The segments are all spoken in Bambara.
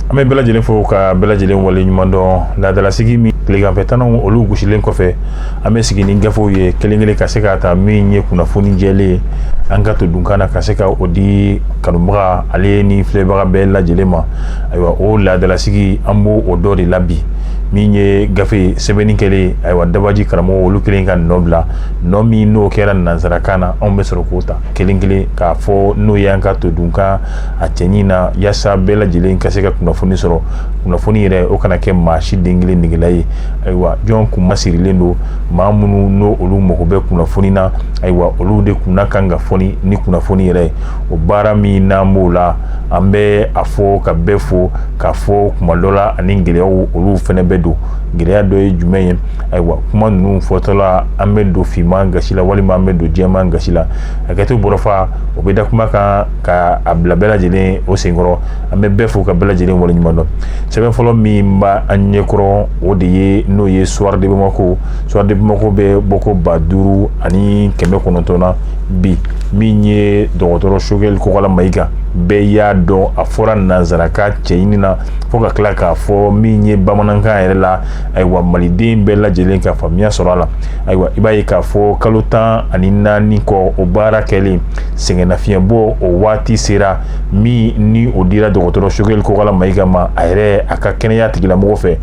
An bɛ bɛɛ lajɛlen fo ka bɛɛ lajɛlen wale ɲuman dɔn. Laadalasigi min tileganfɛ tanaw olu gosilen kɔfɛ, an bɛ sigi ni gafew ye kelen kelen ka se k'a ta min ye kunnafoni jɛlen ye an ka to dunkan na, ka se ka o di kanubaga ale ni filɛbaga bɛɛ lajɛlen ma. Ayiwa, o laadalasigi, an b'o o dɔ de la bi. Min ye gafe sɛbɛnni kɛlen, ayiwa, dabaji karamɔgɔ olu kelen ka nɔ bila, nɔ min n'o kɛra nansarakan na, anw bɛ sɔrɔ k'o ta kelen kelen k'a fɔ n'o ye an ka to dunkan a cɛɲi na, yaasa bɛɛ lajɛlen ka se ka kunnafoni sɔrɔ. Kunnafoni yɛrɛ, o kana kɛ maa si den kelen negela ye. Ayiwa, jɔn kun masirilen don? Maa minnu n'o olu mago bɛ kunnafoni na, ayiwa, olu de kunna kan ka fɔni ni kunnafoni yɛrɛ ye. O baara min n'an b'o la, an bɛ a fɔ ka bɛɛ fo k'a fɔ kuma dɔ la ani gɛlɛyaw olu fɛnɛ bɛ don. Gɛlɛya dɔ ye jumɛn ye? Ayiwa, kuma ninnu fɔtɔla, an bɛ don finman gasi la walima an bɛ don jɛman gasi la. Hakɛto bɔrɔfa, o bɛ da kuma kan ka a bila bɛɛ lajɛlen o senkɔrɔ. An bɛ bɛɛ fo ka bɛɛ lajɛlen waleɲuman dɔn. Sɛbɛn fɔlɔ min b'a an ɲɛkɔrɔ, o de ye n'o ye Soir de Bamako. Soir de Bamako bɛ bɔ ko 5900 na bi. Min ye dɔgɔtɔrɔ Choguel Kokalla Maïga, bɛɛ y'a dɔn, a fɔra nansarakan cɛɲini na fo ka tila k'a fɔ min ye bamanankan yɛrɛ la. Ayiwa, maliden bɛɛ lajɛlen ka faamuya sɔrɔ a la. Ayiwa, i b'a ye k'a fɔ kalo 14 kɔ, o baara kɛlen, sɛgɛnnafiɲɛbɔ o waati sera min ni o dira dɔgɔtɔrɔ Choguel Kokalla Maïga ma a yɛrɛ a ka kɛnɛya tigilamɔgɔ fɛ.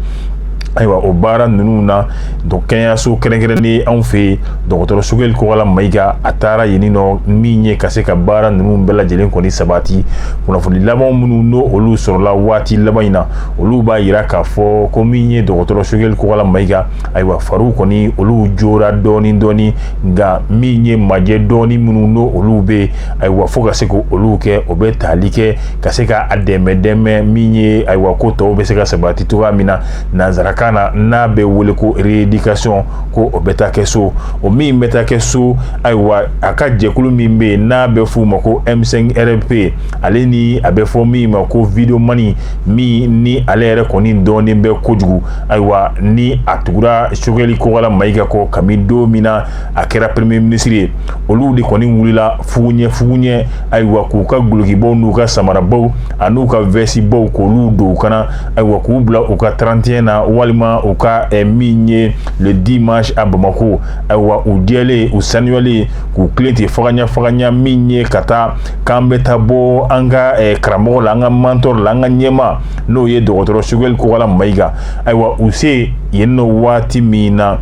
Ayiwa, o baara ninnu na, kɛnɛyaso kɛrɛnkɛrɛnnen anw fɛ yen, dɔgɔtɔrɔ Choguel Kokalla Maïga a taara yen nɔ min ye ka se ka baara ninnu bɛɛ lajɛlen kɔni sabati. Kunnafoni laban minnu n'o olu sɔrɔla waati laban in na, olu b'a yira k'a fɔ ko min ye dɔgɔtɔrɔ Choguel Kokalla Maïga, ayiwa, fariw kɔni olu jora dɔɔni dɔɔni, nka min ye majɛ dɔɔni minnu n'o olu bɛ, ayiwa, fo ka se k'olu kɛ, o bɛ tali kɛ ka se ka a dɛmɛ dɛmɛ min ye, ayiwa, ko tɔw bɛ se ka sabati cogoya min na nansarakan na, n'a bɛ wele ko rééducation, ko o bɛ taa kɛ so. O min bɛ taa kɛ so, ayiwa, a ka jɛkulu min bɛ yen n'a bɛ f'u ma ko M5RP, ale ni a bɛ fɔ min ma ko videomani, min ni ale yɛrɛ kɔni dɔɔnin bɛ kojugu, ayiwa, ni a tugura Choguel Kokalla Maïga kɔ kabini don min na a kɛra premier ministre ye, olu de kɔni wulila fuguɲɛ fuguɲɛ, ayiwa, k'u ka gulokibaw n'u ka samarabaw an'u ka vɛsibaw k'olu don u kana, ayiwa, k'u bila u ka 31 na walima u ka min ye le dimanche à Bamako. Ayiwa, u jɛlen, u sanuyalen, k'u tilen ten fagaɲa fagaɲa min ye ka taa k'an bɛ taa bɔ an ka karamɔgɔ la, an ka mentor la, an ka ɲɛmaa, n'o ye dɔgɔtɔrɔ Choguel Kokalla Maïga. Ayiwa, u se yen nɔ waati min na,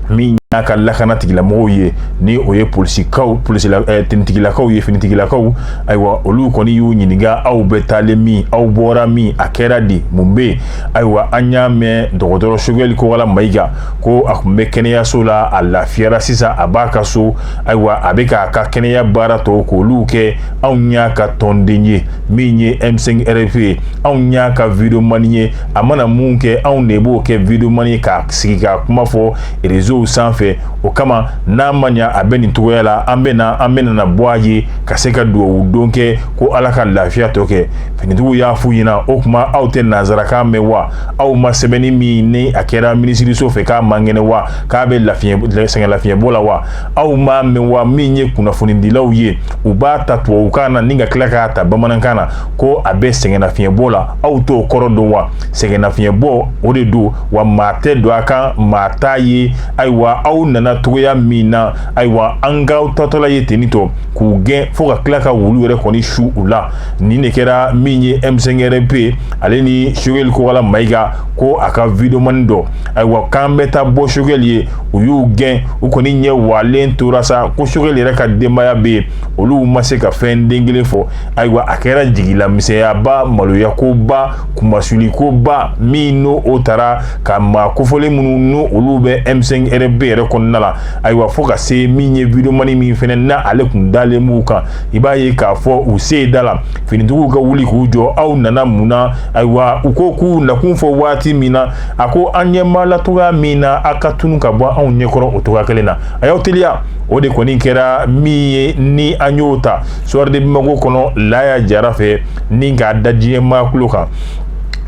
min y'a ka lakana tigilamɔgɔw ye, ni o ye polisikaw, polisila tenitigilakaw ye, finitigilakaw, ayiwa, olu kɔni y'u ɲininka: aw bɛ taalen min? Aw bɔra min? A kɛra di? Mun bɛ yen? Ayiwa, an y'a mɛn dɔgɔtɔrɔ Choguel Kokalla Maïga ko a tun bɛ kɛnɛyaso la, a lafiyara sisan, a b'a ka so, ayiwa, a bɛ k'a ka kɛnɛya baara tɔw k'olu kɛ. Anw y'a ka tɔnden ye min ye M5RP ye, anw y'a ka videomani ye. A mana mun kɛ, anw de b'o kɛ videomani, k'a sigi k'a kuma fɔ réseau sanfɛ. O kama, n'a ma ɲa a bɛ nin cogoya la, an bɛ na, an bɛ na bɔ a ye ka se ka duwawu don kɛ ko Ala ka lafiya tɔ kɛ. Finitigiw y'a f'u ɲɛna: o tuma aw tɛ nansarakan mɛn wa? Aw ma sɛbɛnni min ni a kɛra minisiriso fɛ k'a man kɛnɛ wa, k'a bɛ lafiɲɛ sɛgɛn lafiɲɛbɔ la wa? Aw m'a mɛn wa? Min ye kunnafonidilaw ye, u b'a ta tubabukan na ni ka tila k'a ta bamanankan na ko a bɛ sɛgɛnnafiɲɛbɔ la, aw t'o kɔrɔ dɔn wa? Sɛgɛnnafiɲɛbɔ o de don wa, maa tɛ don a kan, maa t'a ye. Ayiwa, aw nana togoya min na, ayiwa, an k'aw tatɔla ye ten tɔ k'u gɛn fo ka tila ka wulu yɛrɛ kɔni su u la. Nin de kɛra min ye M5RP ale ni Choguel Kokalla Maïga ko a ka videomani dɔ, ayiwa, k'an bɛ taa bɔ Choguel ye, u y'u gɛn. U kɔni ɲɛ walen tora sa ko Choguel yɛrɛ ka denbaya bɛ yen, olu ma se ka fɛn den kelen fɔ. Ayiwa, a kɛra jigilamisɛnyaba, maloyakoba, kunmasulikoba min n'o o taara ka maa kofɔlen minnu n'o olu bɛ M5RP yɛrɛ kɔnɔna la, ayiwa, fo ka se min ye videomani min fɛnɛ na ale kun dalen b'u kan. I b'a ye k'a fɔ u se da la, finitigiw ka wuli k'u jɔ: aw nana mun na? Ayiwa, u ko k'u nakun fɔ waati min na, a ko an ɲɛ b'a la cogoya min na, a ka tunu ka bɔ anw ɲɛkɔrɔ o cogoya kelen na, a y'aw teliya. O de kɔni kɛra min ye ni an y'o ta Soir de Bamako kɔnɔ Laya Jara fɛ ni k'a da diɲɛ maa kulo kan.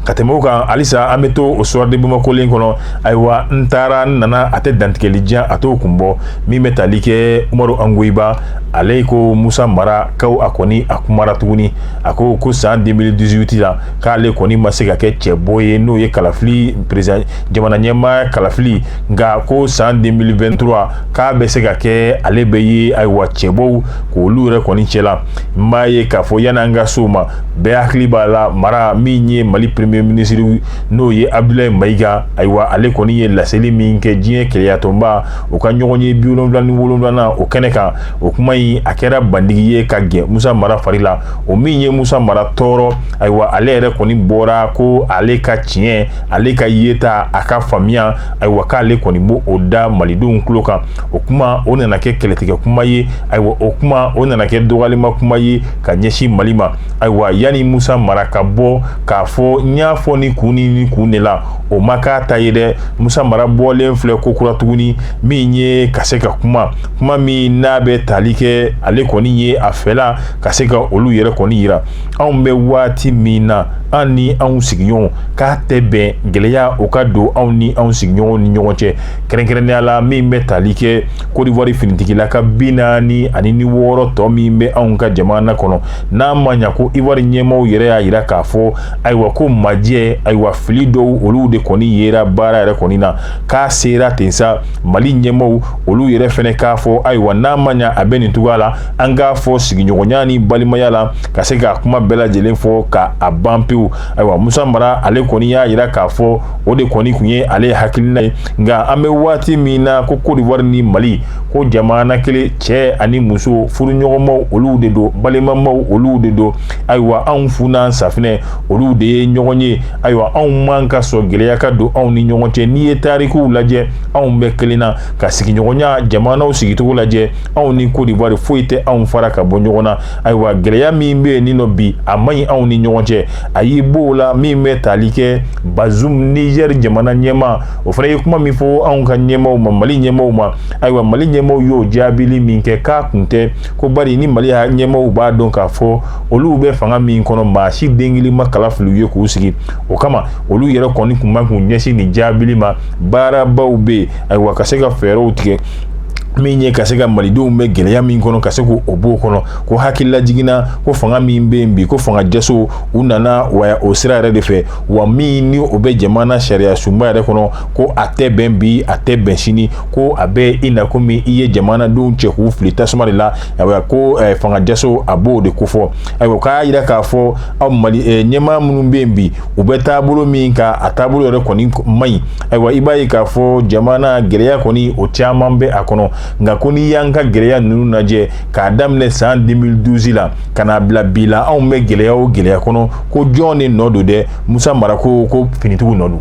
Ka tɛmɛ o kan, halisa an bɛ to o Soir de Bamakolen kɔnɔ. Ayiwa, n taara n nana, a tɛ dantigɛli diyan, a t'o kun bɔ. Min bɛ tali kɛ Umaru Angoyiba, ale ko Musa Mara ko a kɔni a kumara tuguni. A ko ko san 2018 la, k'ale kɔni ma se ka kɛ cɛbɔ ye, n'o ye kalafili président, jamana ɲɛmaa kalafili, nka ko san 2023 k'a bɛ se ka kɛ, ale bɛ ye, ayiwa, cɛbɔw k'olu yɛrɛ kɔni cɛla. N b'a ye k'a fɔ yanni an ka s'o ma, bɛɛ hakili b'a la, Mara min ye Mali premier ministre, n'o ye Abdoulaye Mayiga, ayiwa, ale kɔni ye laseli min kɛ diɲɛ kelenyatɔnba o ka ɲɔgɔn ye 77nan o kɛnɛ kan, o kuma in a kɛra bandigi ye ka gɛn Musa Mara fari la. O min ye Musa Mara tɔɔrɔ, ayiwa, ale yɛrɛ kɔni bɔra ko ale ka tiɲɛ, ale ka yeta, a ka faamuya, ayiwa, k'ale kɔni b'o o da malidenw tulo kan. O kuma o nana kɛ kɛlɛtigɛ kuma ye. Ayiwa, o kuma o nana kɛ dɔgɔyalima kuma ye ka ɲɛsin Mali ma. Ayiwa, yanni Musa Mara ka bɔ k'a fɔ n y'a fɔ ni kun ni kun de la, o ma k'a ta ye dɛ. Musa Mara bɔlen filɛ ko kura tuguni, min ye ka se ka kuma, kuma min n'a bɛ tali kɛ, ale kɔni ye a fɛla ka se ka olu yɛrɛ kɔni yira. Anw bɛ waati min na, an ni anw sigiɲɔgɔnw k'a tɛ bɛn gɛlɛya o ka don anw ni anw sigiɲɔgɔnw ni ɲɔgɔn cɛ, kɛrɛnkɛrɛnnenya la min bɛ tali kɛ Côte d'Ivoire finitigila ka 46 tɔ min bɛ anw ka jamana kɔnɔ. N'a ma ɲa ko Ivoire ɲɛmaaw yɛrɛ y'a yira k'a fɔ, ayiwa, ko majɛ, ayiwa, fili dɔw olu de kɔni yera baara yɛrɛ kɔni na, k'a sera ten sa, Mali ɲɛmaaw olu yɛrɛ fɛnɛ k'a fɔ, ayiwa, n'a ma ɲa a bɛ nin cogoya la, an k'a fɔ sigiɲɔgɔnya ni balimaya la, ka se k'a kuma bɛɛ lajɛlen fɔ ka a ban pewu. Ayiwa, Musa Mara ale kɔni y'a yira k'a fɔ o de kɔni tun ye ale hakilina ye. Nka an bɛ waati min na, ko Côte d'Ivoire ni Mali, ko jamana kelen, cɛ ani muso, furuɲɔgɔnmaw olu de don, balimamaw olu de don. Ayiwa, anw fu n'an safinɛ olu de ye ɲɔgɔn ye. Ayiwa, anw man ka sɔn gɛlɛya ka don anw ni ɲɔgɔn cɛ. N'i ye tarikuw lajɛ, anw bɛ kelen na. Ka sigiɲɔgɔnya jamanaw sigicogo lajɛ, anw ni Côte d'Ivoire foyi tɛ anw fara ka bɔ ɲɔgɔn na. Ayiwa, gɛlɛya min bɛ yen nin nɔ bi, a man ɲi anw ni ɲɔgɔn cɛ. A y'i b'o la, min bɛ tali kɛ Bazoum, Niger jamana ɲɛmaa, o fana ye kuma min fɔ anw ka ɲɛmaaw ma, Mali ɲɛmaaw ma. Ayiwa, Mali ɲɛmaaw y'o jaabili min kɛ, k'a kun tɛ ko bari ni Mali ɲɛmaaw b'a dɔn k'a fɔ olu bɛ fanga min kɔnɔ, maa si den kelen ma kala fili u ye k'u sigi. O kama olu yɛrɛ kɔni kun man k'u ɲɛsin nin jaabili ma. Baarabaw bɛ yen, ayiwa, ka se ka fɛɛrɛw tigɛ min ye ka se ka malidenw bɛ gɛlɛya min kɔnɔ, ka se k'o b'o kɔnɔ. Ko hakilila jiginna ko fanga min bɛ yen bi, ko fanga jaso u nana wa o sira yɛrɛ de fɛ, wa min ni o bɛ jamana sariya sunba yɛrɛ kɔnɔ, ko a tɛ bɛn bi, a tɛ bɛn sini, ko a bɛ i na komi i ye jamanadenw cɛ k'u fili tasuma de la. Ayiwa, ko fanga jaso a b'o de kofɔ. Ayiwa, k'a yira k'a fɔ aw Mali ɲɛmaa minnu bɛ yen bi, u bɛ taabolo min kan, a taabolo yɛrɛ kɔni man ɲi. Ayiwa, i b'a ye k'a fɔ jamana gɛlɛya kɔni o caman bɛ a kɔnɔ. Nka ko n'i y'an ka gɛlɛya ninnu lajɛ k'a daminɛ san 2012 la ka n'a bila bi la, anw bɛ gɛlɛya o gɛlɛya kɔnɔ, ko jɔn de nɔ don dɛ? Musa Mara ko ko finitigiw nɔ don,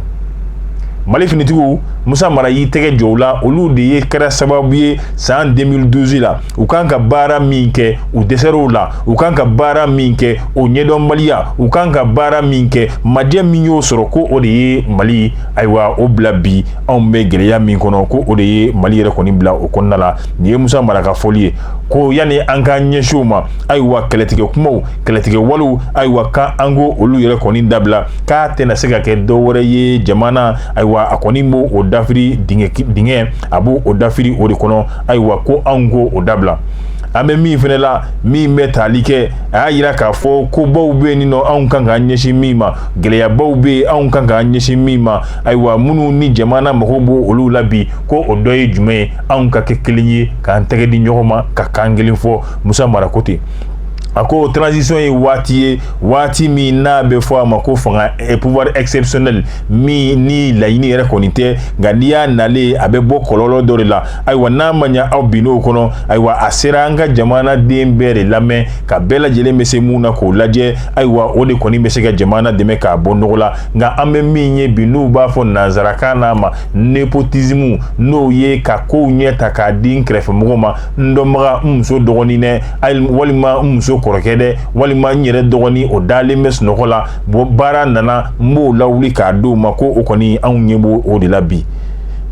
Mali finitigiw. Musa Mara y'i tɛgɛ jɔ u la, olu de ye kɛra sababu ye san 2012 la. U kan ka baara min kɛ, u dɛsɛr'o la. U kan ka baara min kɛ, o ɲɛdɔnbaliya. U kan ka baara min kɛ, majɛ min y'o sɔrɔ, ko o de ye Mali, ayiwa, o bila bi anw bɛ gɛlɛya min kɔnɔ, ko o de ye Mali yɛrɛ kɔni bila o kɔnɔna la. Nin ye Musa Mara ka fɔli ye, ko yanni an k'an ɲɛsin o ma, ayiwa, kɛlɛtigɛ kumaw, kɛlɛtigɛ walew, ayiwa, kan an ko olu yɛrɛ kɔni dabila, k'a tɛna se ka kɛ dɔ wɛrɛ ye jamana. Ayiwa, a kɔni b'o o dafiri dingɛ, a b'o o dafiri o de kɔnɔ. Ayiwa, ko anw ko o dabila. An bɛ min fɛnɛ la, min bɛ tali kɛ, a y'a yira k'a fɔ ko baw bɛ yen nɔ, anw kan k'an ɲɛsin min ma, gɛlɛyabaw bɛ yen, anw kan k'an ɲɛsin min ma. Ayiwa, minnu ni jamana mago b'o olu la bi, ko o dɔ ye jumɛn ye? Anw ka kɛ kelen ye, k'an tɛgɛ di ɲɔgɔn ma, ka kan kelen fɔ. Musa Mara ko ten. A ko transition ye waati ye, waati min n'a bɛ fɔ a ma ko fanga, pouvoir exceptionnel, min ni laɲini yɛrɛ kɔni tɛ, nka n'i y'a nalen, a bɛ bɔ kɔlɔlɔ dɔ de la. Ayiwa, n'a ma ɲa aw binn'o kɔnɔ, ayiwa, a sera an ka jamanaden bɛɛ de lamɛn, ka bɛɛ lajɛlen bɛ se mun na k'o lajɛ. Ayiwa, o de kɔni bɛ se ka jamana dɛmɛ k'a bɔ nɔgɔ la. Nka an bɛ min ye bi, n'u b'a fɔ nanzarakan n'a ma népotisme, n'o ye ka kow ɲɛ ta k'a di n kɛrɛfɛmɔgɔw ma, n dɔnbaga, n muso dɔgɔnin dɛ, walima n muso kɔrɔkɛ dɛ, walima n yɛrɛ dɔgɔnin, o dalen bɛ sunɔgɔ la, bon, baara nana, n b'o lawuli k'a d'o ma, ko o kɔni anw ɲɛ b'o o de la bi.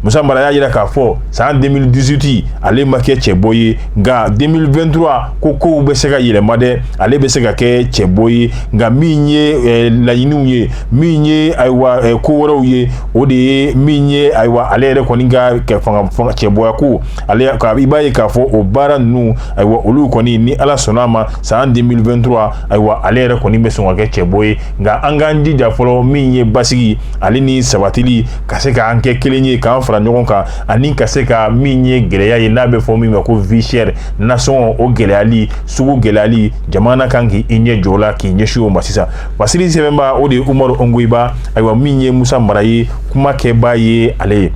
Musa Mara y'a jira k'a fɔ san 2018 ale ma kɛ cɛbɔ ye, nka 2023 ko kow bɛ se ka yɛlɛma dɛ, ale bɛ se ka kɛ cɛbɔ ye. Nka min ye laɲiniw ye, min ye ayiwa ko wɛrɛw ye, o de ye min ye ayiwa ale yɛrɛ kɔni ka fanga cɛbɔya ko ale i b'a ye k'a fɔ o baara ninnu, ayiwa olu kɔni, ni Ala sɔnna a ma, san 2023, ayiwa ale yɛrɛ kɔni bɛ sɔn ka kɛ cɛbɔ ye. Nka an k'an jija fɔlɔ, min ye basigi ale ni sabatili, ka se k'an kɛ kelen ye, k'an fara ɲɔgɔn kan, ani ka se ka min ye gɛlɛya ye n'a bɛ fɔ min ma ko vie chère, nasɔngɔ o gɛlɛyali, sugu gɛlɛyali, jamana kan k'i ɲɛ jɔ o la, k'i ɲɛsin o ma sisan. Fasiri sɛbɛnba, o de ye Umaru Ongoyiba. Ayiwa, min ye Musa Mara ye, kumakɛba ye ale ye.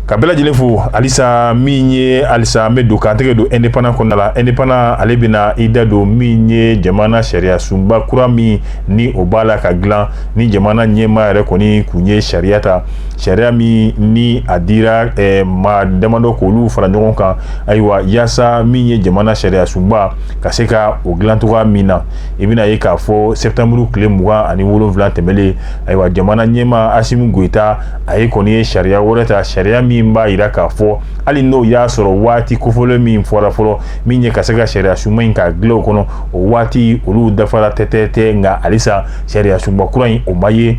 Ka bɛɛ lajɛlen fo halisa. Min ye halisa, an bɛ don k'an tɛgɛ don Indépendant kɔnɔna la. Indépendant ale bɛna i da don min ye jamana sariya sunba kura min ni o b'a la ka dilan, ni jamana ɲɛmaa yɛrɛ kɔni kun ye sariya ta, sariya min ni a dira maa damadɔ k'olu fara ɲɔgɔn kan, ayiwa yaasa min ye jamana sariya sunba ka se ka o dilan cogoya min na. I bɛna ye k'a fɔ septembre tile 27 tɛmɛlen, ayiwa jamana ɲɛmaa Asimi Goyita, a ye kɔni ye sariya wɛrɛ ta, sariya min b'a jira k'a fɔ hali n'o y'a sɔrɔ waati kofɔlen min fɔra fɔlɔ, min ye ka se ka sariya sunba in k'a dilan o kɔnɔ, o waati olu dafara tɛtɛtɛ. Nka halisa sariya sunba kura in, o ma ye.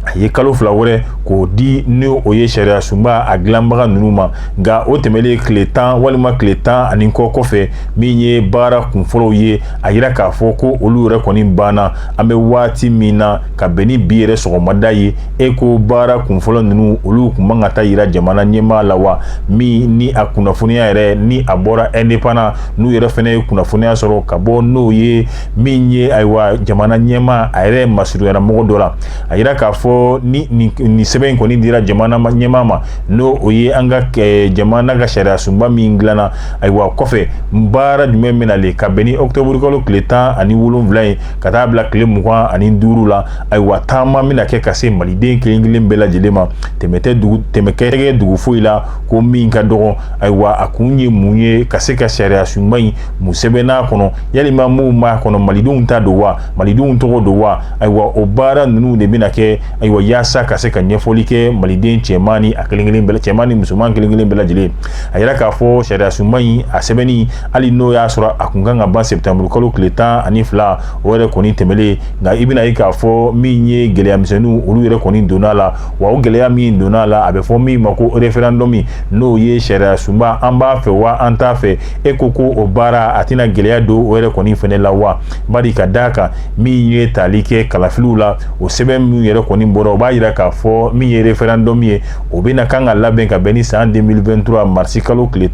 A ye kalo 2 wɛrɛ k'o di, ni o ye sariya sunba a dilanbaga ninnu ma. Nka o tɛmɛlen tile 10 walima tile 10 ani kɔ kɔfɛ, min ye baara kunfɔlɔw ye, a yira k'a fɔ ko olu yɛrɛ kɔni banna. An bɛ waati min na, ka bɛn ni bi yɛrɛ sɔgɔmada ye, e ko baara kunfɔlɔ ninnu, olu kun man ka taa yira jamana ɲɛmaa la wa? Min ni a kunnafoniya yɛrɛ ni a bɔra Indépendant, n'u yɛrɛ fɛnɛ ye kunnafoniya sɔrɔ ka bɔ n'o ye, min ye ayiwa jamana ɲɛmaa a yɛrɛ masurunyara mɔgɔ dɔ la, a yira k'a fɔ ni nin sɛbɛn in kɔni dira jamana ɲɛmaa ma, n'o o ye an ka jamana ka sariya sunba min dilanna. Ayiwa, kɔfɛ baara jumɛn bɛna le ka bɛn ni octobre kalo tile 17 ye ka taa bila tile 25 la? Ayiwa, taama bɛna kɛ ka se maliden kelen kelen bɛɛ lajɛlen ma, tɛmɛ tɛ dugu, tɛmɛ kɛ dugu foyi la ko min ka dɔgɔ. Ayiwa, a kun ye mun ye? Ka se ka sariya sunba in, mun sɛbɛnn'a kɔnɔ? Yalima mun b'a kɔnɔ, malidenw ta don wa? Malidenw tɔgɔ don wa? Ayiwa, o baara ninnu de bɛna kɛ, ayiwa yaasa ka se ka ɲɛfɔli kɛ maliden cɛman ni a kelen kelen bɛɛ, cɛman ni musoman kelen kelen bɛɛ lajɛlen. A yira k'a fɔ sariya sunba in a sɛbɛnni, hali n'o y'a sɔrɔ a kun kan ka ban septembre kalo tile 12, o yɛrɛ kɔni tɛmɛlen. Nka i bɛna ye k'a fɔ min ye gɛlɛya misɛnninw, olu yɛrɛ kɔni donna a la. Wa o gɛlɛya min donna a la, a bɛ fɔ min ma ko référendum, n'o ye sariya sunba an b'a fɛ wa an t'a fɛ. E ko ko o baara a tɛna gɛlɛya don o yɛrɛ kɔni fɛnɛ la wa? Bari ka d'a kan, min ye tali kɛ kalafiliw la, o sɛbɛn min yɛrɛ kɔni bɔra, o b'a yira k'a fɔ min ye référendum ye, o bɛna kan ka labɛn ka bɛn ni san 2023 marisi kalo tile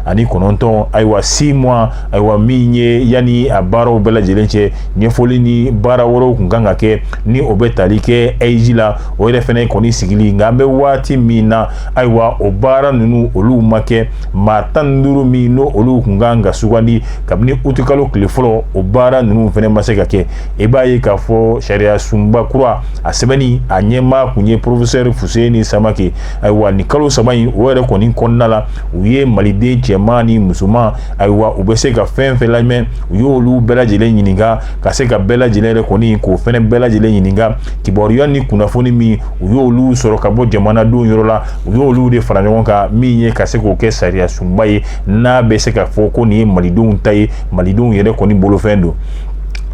19. Ayiwa, 6 mois, ayiwa min ye yanni a baaraw bɛɛ lajɛlen cɛ, ɲɛfɔli ni baara wɛrɛw kun kan ka kɛ, ni o bɛ tali kɛ AIGE la, o yɛrɛ fɛnɛ kɔni sigili. Nka an bɛ waati min na, ayiwa o baara ninnu olu ma kɛ. Maa 15 min n'o olu kun kan ka sugandi kabini utikalo tile fɔlɔ, o baara ninnu fɛnɛ ma se ka kɛ. I b'a ye k'a fɔ sariya sunba kura a sɛbɛnni, a ɲɛmaa kun ye professeur Fuseni Samake. Ayiwa, nin kalo 3 in, o yɛrɛ kɔni kɔnɔna la, u ye maliden cɛman ni musoman, ayiwa u bɛ se ka fɛn fɛn lamɛn, u y'olu bɛɛ lajɛlen ɲininka, ka se ka bɛɛ lajɛlen yɛrɛ kɔni k'o fɛnɛ bɛɛ lajɛlen ɲininka. Kibaruya ni kunnafoni min u y'olu sɔrɔ ka bɔ jamanadenw yɔrɔ la, u y'olu de fara ɲɔgɔn kan, min ye ka se k'o kɛ sariya sunba ye, n'a bɛ se ka fɔ ko nin ye malidenw ta ye, malidenw yɛrɛ kɔni bolofɛn don.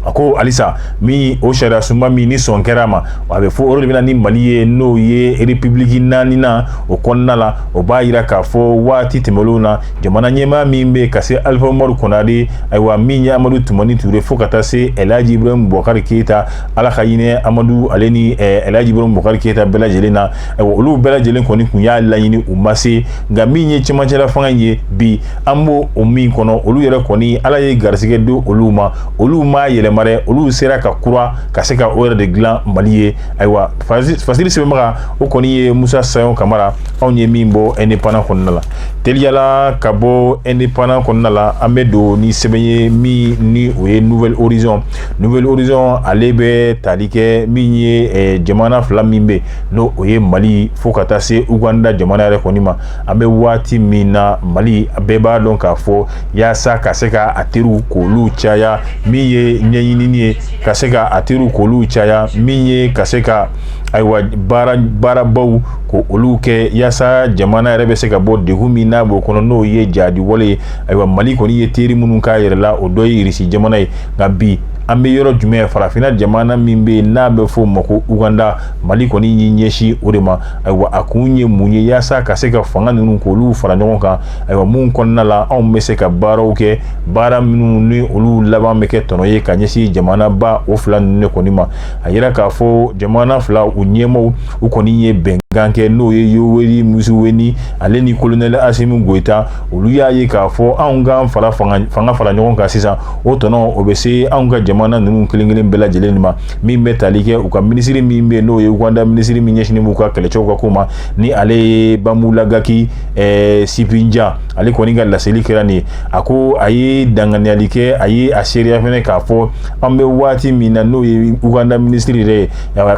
A ko halisa min o sariya sunba min ni sɔn kɛra a ma, a bɛ fɔ o de bɛna ni Mali ye, n'o ye république naaninan o kɔnɔna la. O b'a yira k'a fɔ waati tɛmɛnlenw na, jamana ɲɛmaa min bɛ ka se Alifa Umaru Konare, ayiwa min ye Amadu Tumani Ture, fo ka taa se Elhaji Ibrahim Bubakari Keyita, Ala ka hinɛ Amadu ale ni Elhaji Ibrahim Bubakari Keyita bɛɛ lajɛlen na, ayiwa olu bɛɛ lajɛlen kɔni kun y'a laɲini, u ma se. Nka min ye cɛmancɛla fanga ye bi, an b'o o min kɔnɔ, olu yɛrɛ kɔni Ala ye garisɛgɛ don olu ma, olu m'a yɛlɛma dɛ, olu sera ka kura ka se ka o yɛrɛ de dilan Mali ye. Ayiwa, fasiri sɛbɛnbaga o kɔni ye Musa Sayon Kamara. Anw ye min bɔ Indépendant kɔnɔna la, teliyala ka bɔ Indépendant kɔnɔna la, an bɛ don ni sɛbɛn ye min ni o ye Nouvel Horizon. Nouvel Horizon ale bɛ tali kɛ min ye jamana fila min bɛ, n'o o ye Mali fo ka taa se Uganda jamana yɛrɛ kɔni ma. An bɛ waati min na, Mali bɛɛ b'a dɔn k'a fɔ yaasa ka se ka a teriw k'olu caya, min ye ɲɛ ɲɛɲinini ye ka se ka a teriw k'olu caya, min ye ka se ka ayiwa baarabaw ko olu kɛ yaasa jamana yɛrɛ bɛ se ka bɔ degun min n'a b'o kɔnɔ, n'o ye jadi wale ye. Ayiwa, Mali kɔni ye teri minnu k'a yɛrɛ la, o dɔ ye Irisi jamana ye. Nka bi an bɛ yɔrɔ jumɛn? Farafinna jamana min bɛ yen n'a bɛ f'o ma ko Uganda, Mali kɔni y'i ɲɛsin o de ma. Ayiwa, a kun ye mun ye? Yaasa ka se ka fanga ninnu k'olu fara ɲɔgɔn kan, ayiwa, mun kɔnɔna la anw bɛ se ka baaraw kɛ, baara minnu ni olu laban bɛ kɛ tɔnɔ ye ka ɲɛsin jamanaba o fila ninnu de kɔni ma. A yira k'a fɔ jamana fila u ɲɛmaaw, u kɔni ye bɛnkan kɛ, n'o ye Yoweri Museveni ale ni colonel Asimi Goyita. Olu y'a ye k'a fɔ anw k'an fara fanga fara ɲɔgɔn kan sisan, o tɔnɔ o bɛ se anw ka jamana ninnu kelen kelen bɛɛ lajɛlen ma. Min bɛ tali kɛ u ka minisiri min bɛ yen, n'o ye Uganda minisiri min ɲɛsinnen b'u ka kɛlɛcɛw ka ko ma, ni ale ye Bamulangaki Ssempijja, ale kɔni ka laseli kɛra nin ye. A ko a ye danganiyali kɛ, a ye a seereya fɛnɛ k'a fɔ an bɛ waati min na, n'o ye Uganda minisiri yɛrɛ ye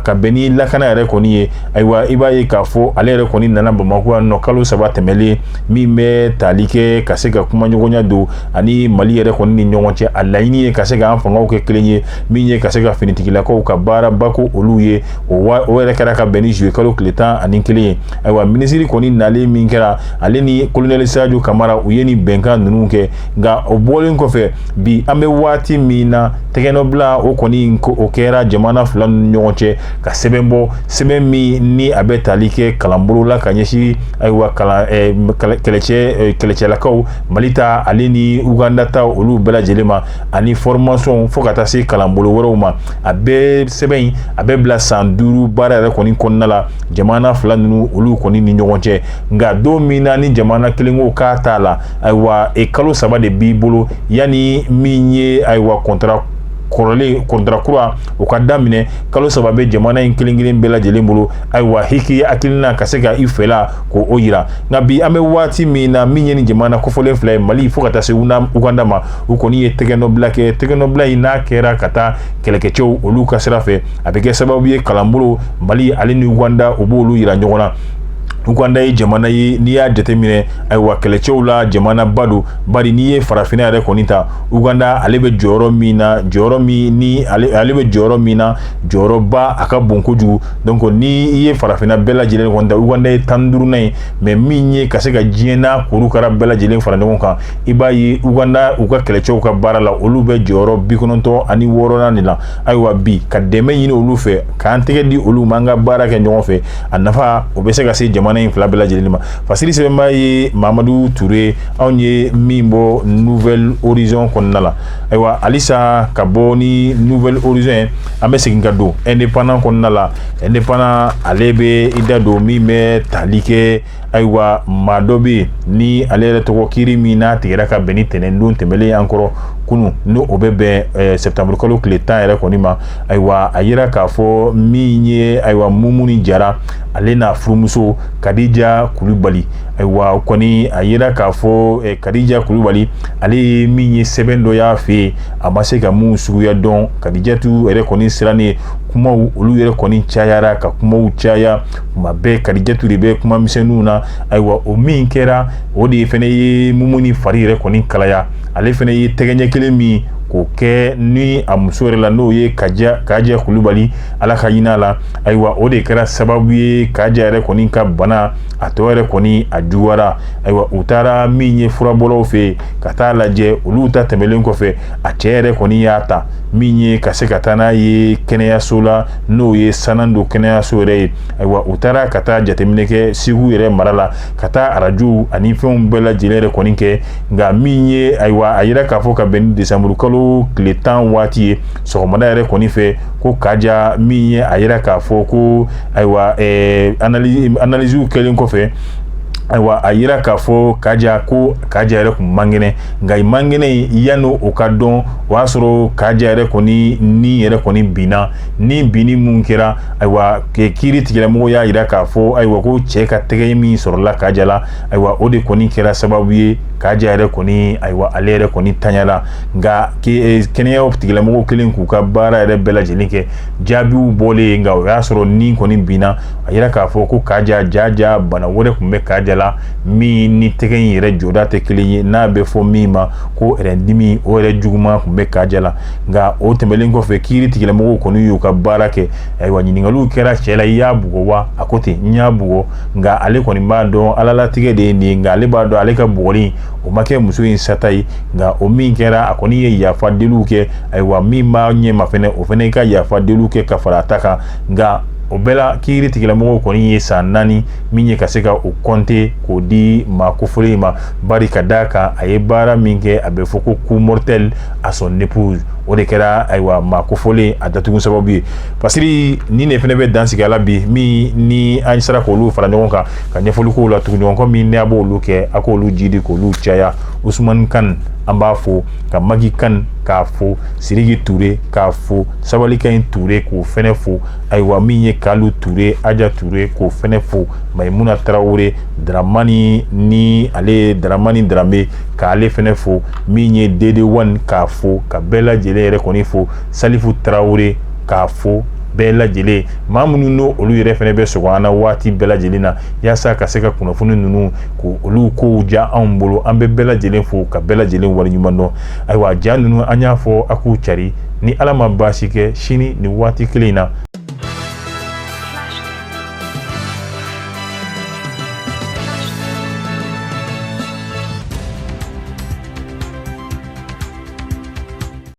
ka bɛn ni lakana yɛrɛ kɔni ye. Ayiwa, i b'a ye k'a fɔ ale yɛrɛ kɔni nana Bamakɔ yan nɔ kalo 3 tɛmɛlen, min bɛ tali kɛ ka se ka kumaɲɔgɔnya don ani Mali yɛrɛ kɔni ni ɲɔgɔn cɛ. A laɲini ye ka se k'an fangaw kɛ kelen ye, min ye ka se ka finitigilakaw ka baaraba ko olu ye. O yɛrɛ kɛra ka bɛn ni juillet kalo tile 11 ye. Ayiwa, minisiri kɔni nalen min kɛra, ale ni colonel Sadio Kamara, u ye nin bɛnkan ninnu kɛ. Nka o bɔlen kɔfɛ, bi an bɛ waati min na, tɛgɛnɔbila o kɔni o kɛra jamana fila ni ɲɔgɔn cɛ ka sɛbɛn bɔ, sɛbɛn min ni a bɛ tali kɛ kalanbolo la ka ɲɛsin, ayiwa, kalan kɛlɛcɛlakaw Mali ta ale ni Uganda ta, olu bɛɛ lajɛlen ma, ani formation fo ka taa se kalanbolo wɛrɛw ma. A bɛɛ sɛbɛn in a bɛ bila san 5 baara yɛrɛ kɔni kɔnɔna la jamana fila ninnu olu kɔni ni ɲɔgɔn cɛ. Nka don min na ni jamana kelen ko k'a t'a la, ayiwa, kalo 3 de b'i bolo yanni min ye, ayiwa, contrat kɔrɔlen, contrat kura o ka daminɛ. Kalo 3 bɛ jamana in kelen kelen bɛɛ lajɛlen bolo, ayiwa, i k'i hakilina ka se ka i fɛla k'o o yira. Nka bi an bɛ waati min na, min ye ni jamana kofɔlen fila ye, Mali fo ka taa se Uganda ma, u kɔni ye tɛgɛnɔbila kɛ. Tɛgɛnɔbila in n'a kɛra ka taa kɛlɛkɛcɛw olu ka sira fɛ, a bɛ kɛ sababu ye kalanbolo Mali ale ni Uganda u b'olu yira ɲɔgɔn na. Uganda ye jamana ye, n'i y'a jateminɛ, ayiwa, kɛlɛcɛw la jamanaba don, bari n'i ye farafinna yɛrɛ kɔni ta, Uganda ale bɛ jɔyɔrɔ min na, jɔyɔrɔ min ni ale bɛ jɔyɔrɔ min na, jɔyɔrɔba a ka bon kojugu. Donc ni i ye farafinna bɛɛ lajɛlen kɔni ta, Uganda ye 15nan ye. Mais min ye ka se ka diɲɛ n'a korokara bɛɛ lajɛlen fara ɲɔgɔn kan, i b'a ye Uganda u ka kɛlɛcɛw ka baara la, olu bɛ jɔyɔrɔ 96nan de la. Ayiwa, bi ka dɛmɛ ɲini olu fɛ, k'an tɛgɛ di olu ma, an ka baara kɛ ɲɔgɔn fɛ, a nafa o bɛ se ka se jamana in fila bɛɛ lajɛlen ma. Fasiri sɛbɛnba ye Mamadu Ture, anw ye min bɔ Nouvel Horizon kɔnɔna la. Ayiwa, halisa ka bɔ ni Nouvel Horizon ye, an bɛ segin ka don Indépendant kɔnɔna la. Indépendant ale bɛ i da don min bɛ tali kɛ, ayiwa, maa dɔ bɛ yen ni ale yɛrɛ tɔgɔ kiiri min n'a tigɛra ka bɛn ni tɛnɛndon tɛmɛlen an kɔrɔ kunun, ni o bɛ bɛn septembre kalo tile 10 yɛrɛ kɔni ma. Ayiwa, a yira k'a fɔ min ye, ayiwa, Mumuni Jara ale n'a furumuso Kadija Kulubali. Ayiwa, kɔni a yira k'a fɔ Kadija Kulubali ale ye min ye sɛbɛn dɔ y'a fɛ yen, a ma se ka mun suguya dɔn. Kadijatu yɛrɛ kɔni sirannen, kumaw olu yɛrɛ kɔni cayara, ka kumaw caya kuma bɛɛ, Kadijatu de bɛ kuma misɛnninw na. Ayiwa, o min kɛra, o de fɛnɛ ye Mumuni fari yɛrɛ kɔni kalaya. Ale fɛnɛ ye tɛgɛ ɲɛ kelen min k'o kɛ ni a muso yɛrɛ la, n'o ye Kaja Kulubali, Ala ka hinɛ a la. Ayiwa, o de kɛra sababu ye Kaja yɛrɛ kɔni ka bana a tɔ yɛrɛ kɔni a juguyara. Ayiwa, u taara min ye furabɔlaw fɛ yen ka taa lajɛ. Olu ta tɛmɛlen kɔfɛ, a cɛ yɛrɛ kɔni y'a ta min ye ka se ka taa n'a ye kɛnɛyaso la, n'o ye Sanando kɛnɛyaso yɛrɛ ye. Ayiwa, u taara ka taa jateminɛ kɛ Segu yɛrɛ mara la, ka taa arajow ani fɛnw bɛɛ lajɛlen yɛrɛ kɔni kɛ. Nka min ye, ayiwa, a yira k'a fɔ ka bɛn ni desanburu kalo tile 10 waati ye, sɔgɔmada yɛrɛ kɔni fɛ, ko Kaja min ye, a yira k'a fɔ ko, ayiwa, analysew kɛlen kɔfɛ, ayiwa, a yira k'a fɔ Kaja, ko Kaja yɛrɛ kun man kɛnɛ. Nka i man kɛnɛ, yanni o ka dɔn, o y'a sɔrɔ Kaja yɛrɛ kɔni ni yɛrɛ kɔni binna. Ni binni mun kɛra, ayiwa, kiiri tigilamɔgɔw y'a yira k'a fɔ, ayiwa, ko cɛ ka tɛgɛ min sɔrɔla Kaja la, ayiwa, o de kɔni kɛra sababu ye Kaja yɛrɛ kɔni, ayiwa, ale yɛrɛ kɔni tanyala. Nka kɛnɛya tigilamɔgɔw kɛlen k'u ka baara yɛrɛ bɛɛ lajɛlen kɛ, jaabiw bɔlen, nka o y'a sɔrɔ ni kɔni binna. A yira k'a fɔ ko Kaja jaja bana wɛrɛ tun bɛ Kaja la. la, min ni tɛgɛ in yɛrɛ jɔda tɛ kelen ye, n'a bɛ fɔ min ma ko dimi, o yɛrɛ juguman tun bɛ Kaja la. Nka o tɛmɛnen kɔfɛ, kiiri tigilamɔgɔw kɔni y'u ka baara kɛ. Ayiwa, ɲininkaliw kɛra cɛ la: i y'a bugɔ wa? A ko ten, n y'a bugɔ, nka ale kɔni b'a dɔn alalatigɛ de ye nin ye, nka ale b'a dɔn ale ka bugɔli o ma kɛ muso in sata ye. Nka o min kɛra, a kɔni ye yafa deliw kɛ. Ayiwa, min b'a ɲɛma fɛnɛ, o fɛnɛ ka yafa deliw kɛ ka fara a ta kan. Nka o bɛɛ la, kiiri tigilamɔgɔw kɔni ye san 4 min ye ka se ka o kɔnte k'o di maa kofɔlen ma, bari ka d'a kan a ye baara min kɛ, a bɛ fɔ ko coup mortel à son épouse, o de kɛra ayiwa maa kofɔlen a datugu sababu ye. Pasiri ni ne fɛnɛ bɛ dan sigi a la bi, min ni an sera k'olu fara ɲɔgɔn kan ka ɲɛfɔli k'o la. Tuguɲɔgɔnkɔ min ne a b'olu kɛ, a k'olu jidi k'olu caya. Usumani Kan, an b'a fo, ka Magi Kan k'a fo, Siriki Ture k'a fo, Sabalikaɲi Ture k'o fɛnɛ fo. Ayiwa, min ye Kalu Ture, Aja Ture k'o fɛnɛ fo, Mayimuna Tarawele, Daramani ni ale ye Daramani Darame k'ale fɛnɛ fo, min ye Dede Wan k'a fo, ka bɛɛ lajɛlen yɛrɛ kɔni fo, Salifu Tarawele k'a fo, bɛɛ lajɛlen maa minnu n'o olu yɛrɛ fɛnɛ bɛ sɔgɔ an na waati bɛɛ lajɛlen na yaasa ka se ka kunnafoni ninnu ko olu kow diya anw bolo. An bɛ bɛɛ lajɛlen fo ka bɛɛ lajɛlen waleɲuman dɔn. Ayiwa, ja ninnu an y'a fɔ a k'u cari. Ni Ala ma baasi kɛ, sini nin waati kelen in na.